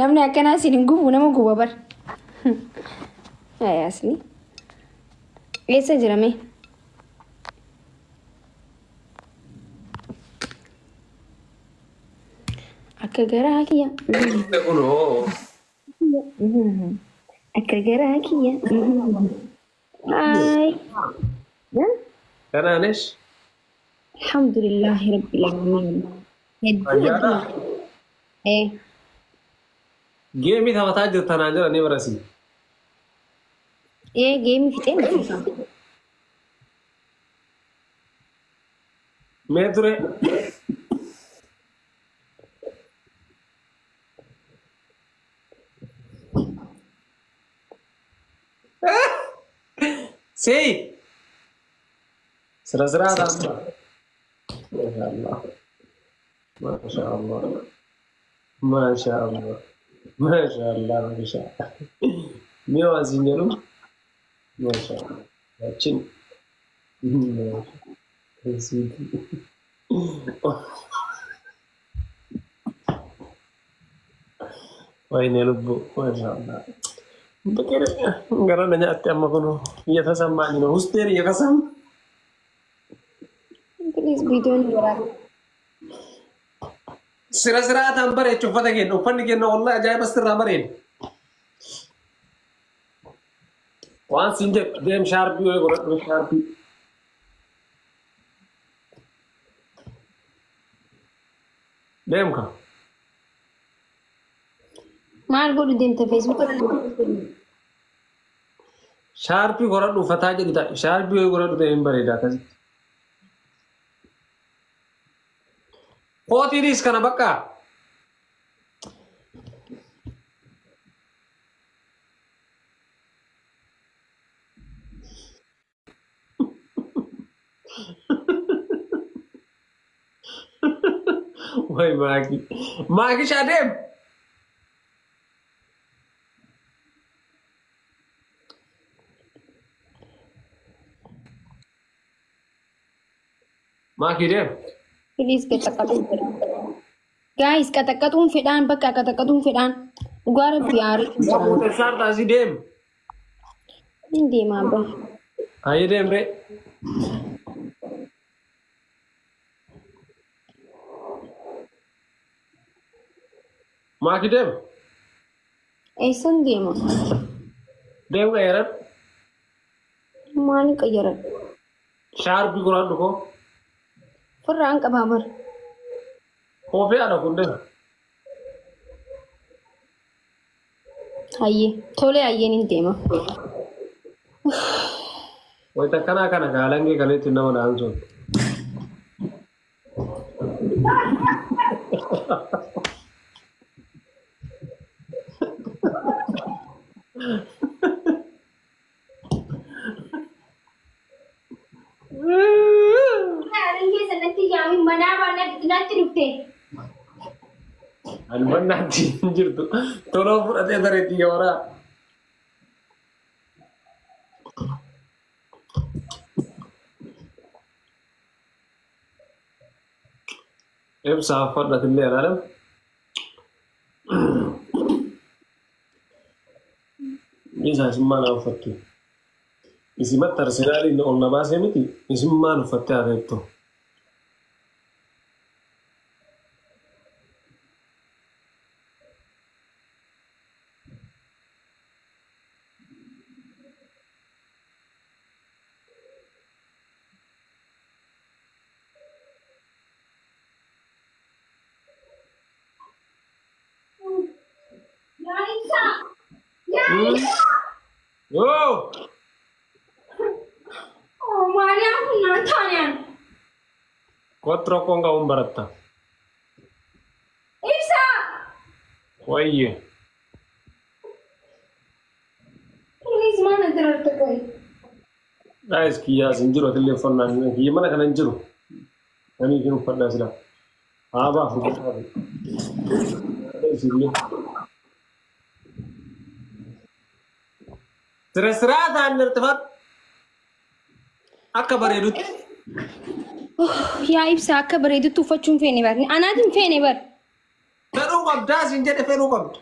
Namni akkanaa siin hin gubu, nama guba bar. Asli. Eessa jira mee? Akka garaa kiyya. Kun hoo. Akka garaa kiyya. Ay. Kanaanis. Alhamdulillahi rabbil alamin. Hedduu Fayyaadha. hedduu. Eh. Geemii taphataa jirta naan jedhanii barasi. Ee, geemii fixeen dhufa. Mee ture. Sii. Sira siraa ta'a. Masha Allah. Masha Allah. Masha Allah. Masha Allah. Masha Allah. Mee waan siin jedhu. Masha Allah. Achin. ወይኔ ልቡ ማሻአላህ ፍቅር ገራ ነኛatti amma kun እየተሰማኝ ነው፣ ውስጤን እየተሰማ Please, viidiyoon waraaba. Sira siraataan bareechu uffata kenna, uffanni kenna, wallahi ajaa'iba sirraa bareeda. Waan siin jedhu, deem, shaarbii wayii godhadhu, shaarbii. Deem ka. Maal godhu deemta Facebook? Shaarbii godhadhu uffataa jedhu ta'a. Shaarbii wayii godhadhu ta'e hin bareeda akkasitti. Kootiinis kana bakka. Way maaki. Maaki shaa deem. Maaki, deem. Please, qaxaqqaxuun fedhaan. Guys, qaxaqqaxuun fedhaan, bakka qaxaqqaxuun fedhaan. Dhugaa rabbi aarii Yaa fuute taasii, deem. Hin deemaa ba. Ayi, deem ree. Maaki, deem. Eessan deema? Deem, qayyaradhu. Maaliin qayyaradhu? Shaarbii godhadhu koo. Firraan qabaa bar. Koofee haadha kun, deem. Hayyee. Tole, hayyeen hin deema. Wayita akkanaa kana kaalangee kaleetti nama dhaansuun. Yaarin keessa natti yaamin, manaa baanatti dhufte. Ani mannaatti hin jirtu. Toloo fudhatee bareetti yooraa. Ibsaa uffadhatillee alaalam. Isaa isin maal uffattu? Isimatti Arsenaaliin ol na baasee miti, isin maal uffattee haafeettu? Yaa Ibsaa! Yaa Ibsaa! Yoo! Oh, Maariyaam kun naan taanaan. Kottu, rakkoon qabuun baratta. Ibsaa! Wayye. Please, maal na dirarte qoy? Guys, kiyyaas hin jiru, atillee uffannaan kiyya mana kana hin jiru. Namni kun uffannaa sila. Haabaa fuudhaa. Isillee. Sira siraataan irtifadhu. Akka bareedutti. Yaa Ibsaa, akka bareedutti uffachuu hin feene bar. Anaati hin feene bar. Fedhuu qabdaa siin jedhe fedhuu qabda.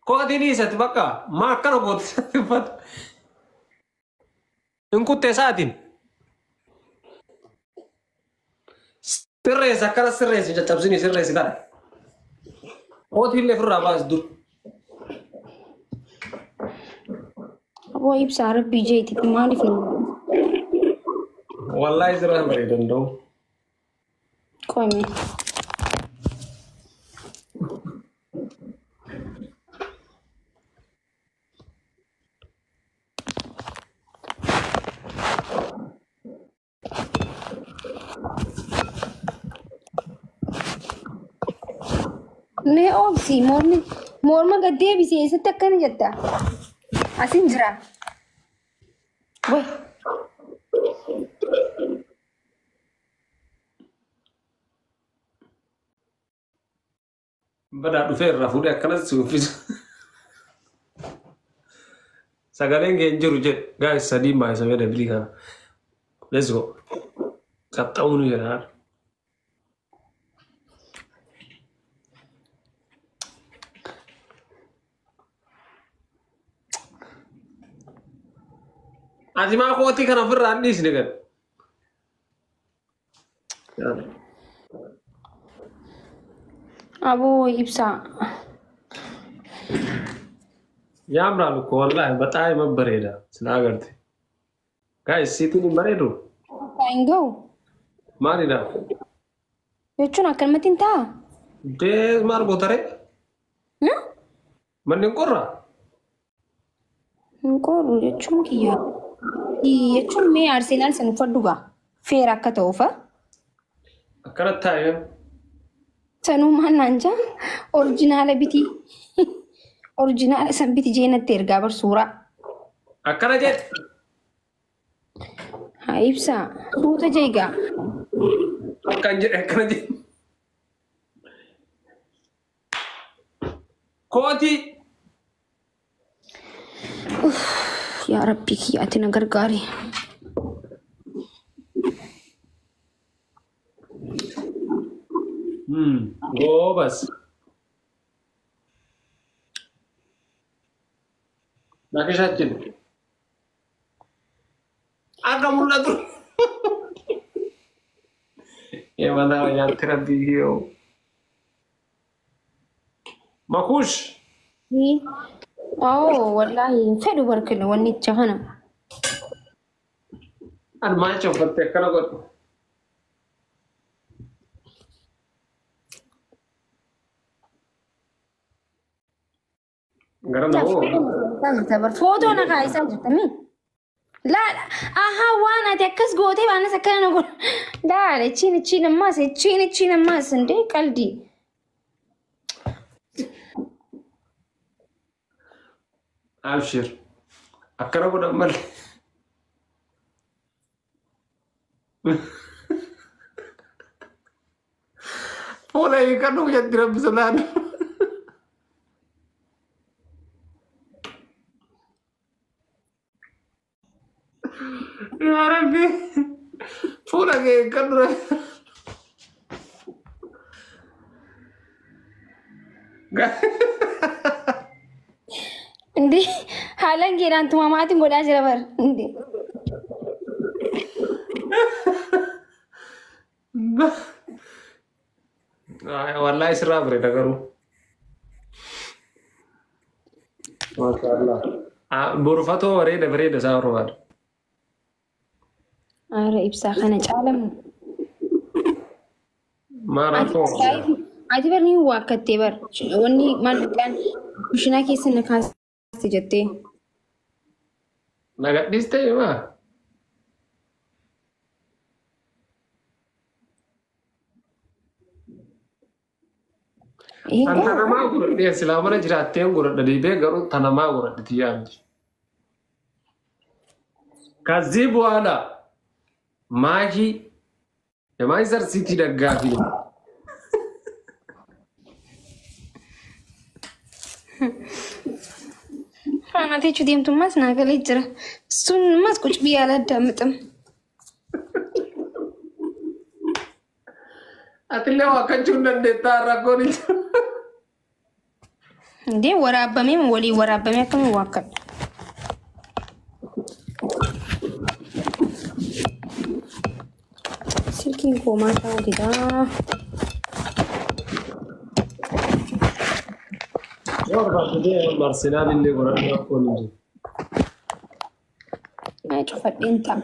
Kootiin dhiisati bakka maa akkana goote uffata. Hin kuttee isaatiin. Sirreessi akkana sirreessi caccabsini sirreessi kana. Kootiin illee ofirraa baasi dur. Aboo ibsaa rabbii jeetitti maaliif nama Wallaahi sirraa bareeda danda'u. qoome? Mee oobsi mormi morma gad deebisee eessatti akkana jetta? Asin jira. Way. Badaa dhufee irraa fuudhee akkanas si uffisa. Sagaleen kee hin jiru jedhe. Gaa'is sadii baay'isamee dabilii kana. Let's go. Qaxxa'uu nu jedha. Ati maa kootii kana ofirraa hin dhiisne gad. Aboo ibsaa. Yaamraal ko wallaahi baxaa'ee bareeda silaa agarte. Gaa'is siitiin hin bareedu? Hin ga'u. Maalidha? Jechuun akkanumatti hin ta'a. Dee maal gootaree? Manni hin qorraa? Hin qorru jechuun kiyya. Jechuun mee Arsenaal san uffadhu gaa. Feera akka ta'uufa. Akkanatti taa'ee. Sanuu maal naan jaa? Orjinaala bitii. Orjinaala san biti jeenatti ergaa bar suuraa. Akkana jedhe. Haa ibsaa. Suuta jeegaa. Akkan jedhe akkana jedhe. Kootii. Yaa Rabbii kiyya ati na gargaari. Goobas. Nakishaachin. Akka mul'atu. Mana nyaatti rabbii yoo. Makuush. Oo wallaahi hin fedhu barkina wannicha kana. Ani maacha uffatte akkana godhu. Gara nama. Footoo na kaayisaa jirtami. Laala ahaa waan ati akkas gootee waan akkana na godhu. Laala ichiin ichiin ammaas ichiin ichiin ammaas indee qaldi. Abshir. Akkana godhan malee. Fuula hiikadhu jetti rabbi sodaadhu. Yaa Rabbi. Fuula kee hiikadhu rabbi. Indee haalaan geeraan tumamaatiin godhaa jira bar. Indee. Wallaahi sirraa bareeda garuu. Maashaallah. Borufatoo bareeda bareeda isaa barbaada. Aara ibsaa kana caalamu. Maal rakkoo? Ati bar ni waakkattee bar. Wanni maal maqaan kushinaa keessa na kaaste jettee. Na gadhiistee maa? An tanamaa godhadhee silaa mana jiraattee godhadha deebi'ee garuu tanamaa godhadhe tiyyaanti. ከዚህ በኋላ ማሂ የማንቸስተር ሲቲ ደጋፊ ነው። Faanaatee deemtummaas naa galee jira. Sun ammas ቁጭ ብዬ አላዳምጥም። Atillee waa akkachuu hin dandeettaa rakkoon hin jiru. Indee waraabamee walii waraabamee akkamiin waakkadha? Silkiin koo maal ta'uu didaa? Yoo barbaadde Arsenaal illee godhadhu rakkoon hin jiru. Naa cufadheen ta'a.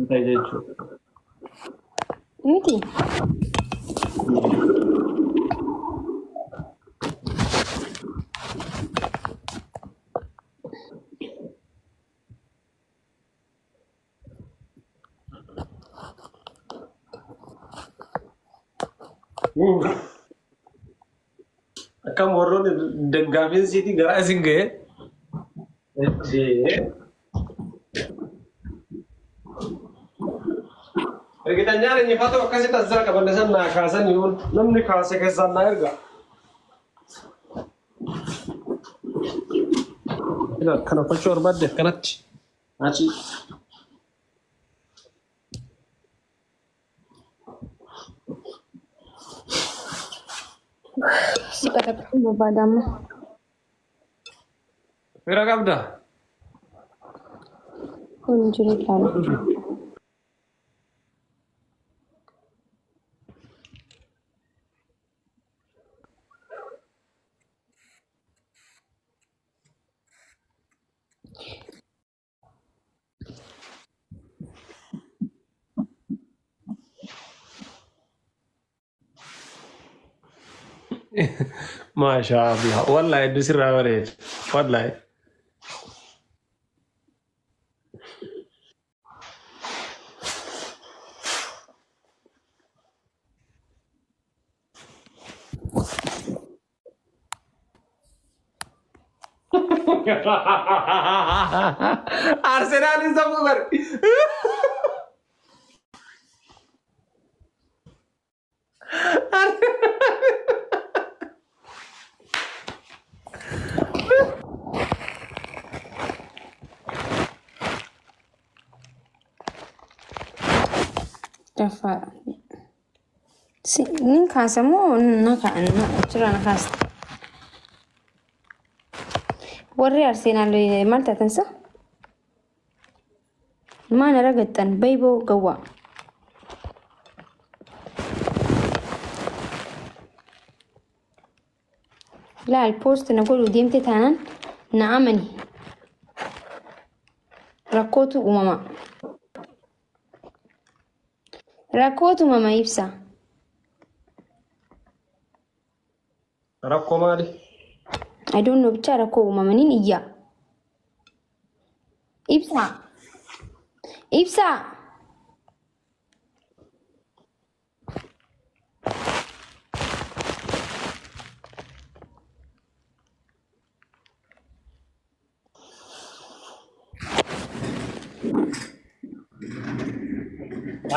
Ta'e jechuudha. Miti? Akkam warroonni daggaafiin siitii garaa isin ga'e. Ergitanyaan injifatoo akkasitti as jala qabanne san naa kaasan yoo namni kaase keessaan naa erga. Kana uffachuu barbaadde akkanatti. Achi. Si qaxaqaxuu barbaada amma. Fira qabdaa? Kun jiru ilaala. Maashaa Allah. Wallahi hedduu sirraa bareeda. Wallahi. Arsenaalin safuu bari. Dafaa. Nin kaasa moo na ka'an achirraa na kaasta? Warri Arsenaal maal taatan sa? Maal ragattan bayboo gawwaa. Laal poost na godhuu deemte taanaan na amani. Rakkootu uumama. Rakkootu uumama ibsa. Rakkoo maali? I don't know bicha rakkoo uumamaniin iyya. Ibsa. Ibsa.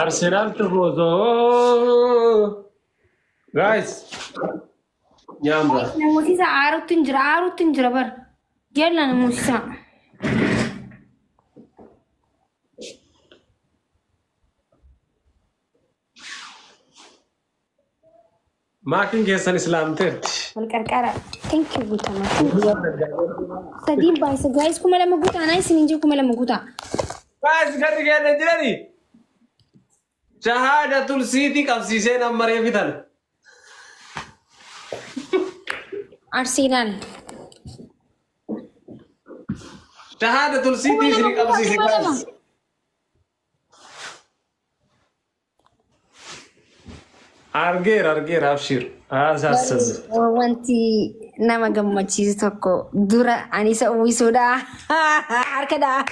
Arsenaal tifoozoo. Guys. Nyaamra. Namootisa aarutti hin jira aarutti hin jira bara. Yalla namootisa. Maakiin keessan islaamteerti. Wal qarqara. Thank you guutama. Sadiin baay'isa guys 2000 guutaa naa isin hin jiru 2000 guutaa. Guys garri keenya jirani. Shahaadatul siitii qabsiisee nama reefitan. Arsenaal. Shahaadatul siitii isin qabsiise guys. Argeera argeera abshir. Haasaasas. Wanti nama gammachiisu tokko dura ani isa uwwisuudha. Harkadha.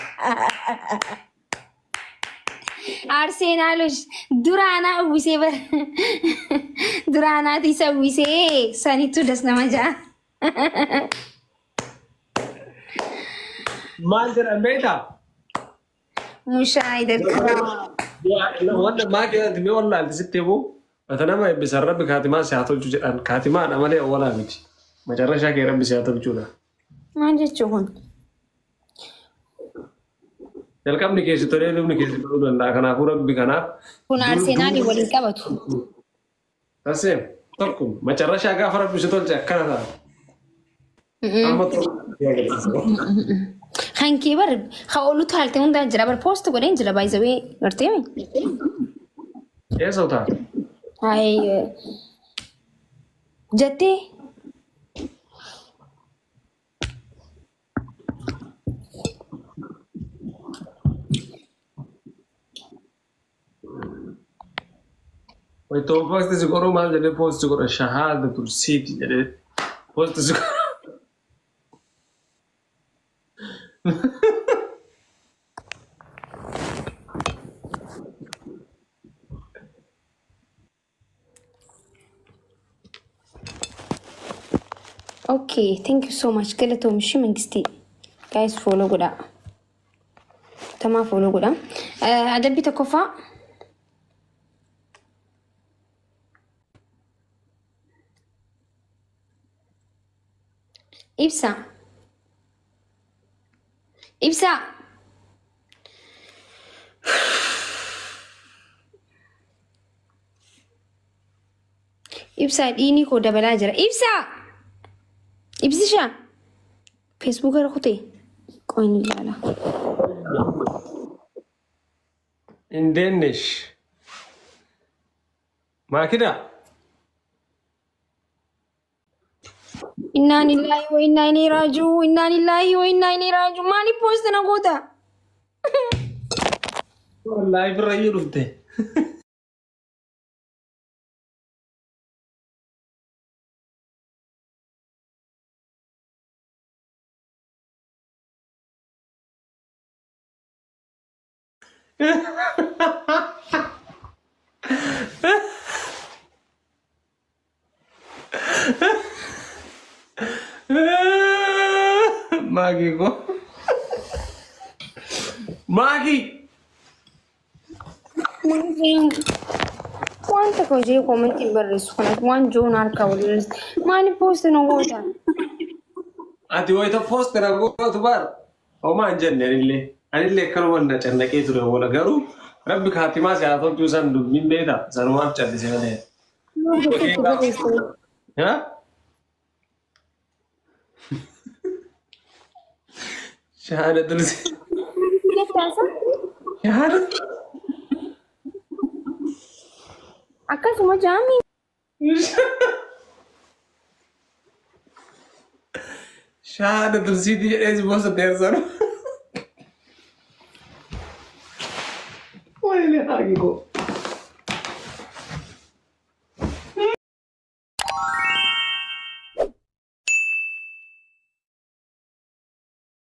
Arsenaalos dura anaa uwwisee bara. Dura anaatu isa uwwisee sanittuu das nama ja'a. Maal jedhan beektaa? Mushaayida karaa. Wanta maa keessatti mee wallaalti sitti himu mata nama eebbisan rabbi kaatimaa si haa tolchu jedhan kaatimaadha malee awwalaa miti. Macarrashaa kee rabbi si haa tolchuudha. Maal jechuun kun? Jalqabni keessi tolee dhumni keessi toluu danda'a. Kanaafuu rabbi kanaaf. Kun Arsenaalii waliin qabatu. Taseem tokko macarrashaa gaafa rabbi si tolche akkana ta'a. Amma tokko. Kan kee bar ka olu taalte hundaa jira bar post godheen jira by the way gartee mi? Eessa utaa? Ay jettee Wayitoo post si godhuu maal jedhee post godha shahaada tursiiti jedhee post si godhu. Okay, thank you so much. Galatoom ishii mangistii. Guys, follow godhaa. Tamaa follow godhaa. Adabbii tokkoffaa. Ibsa. Ibsa. Ibsa dhiini koo dabalaa jira. Ibsa. Ibsisha. Facebook irra kutee. Qoyin ilaala. እንዴት ነሽ? ማኪዳ Innaa lillahi wa innaa ilaihi raaji'uun. Innaa lillahi wa innaa ilaihi raaji'uun. Maaliif post na goota? Wallaahi birra iyyuu dhufte. Maakii ko. Maakii. Waan tokko hojii koomentiin barreessu kanas waan joon harkaa waliin maaliif post na goota? Ati wayita post na gootu baar. Homaa hin jenne anillee. Anillee akkanuma na cannaqee ture oola garuu rabbi kaatimaa si haa tolchuu san dubbiin beektaa sanumaaf callise malee. Haa? Shahaada tulsi. Shahaada. Akkasuma jaamii. Shahaada tulsiitii jedhee si boosa teessanu. Wayne haagi koo.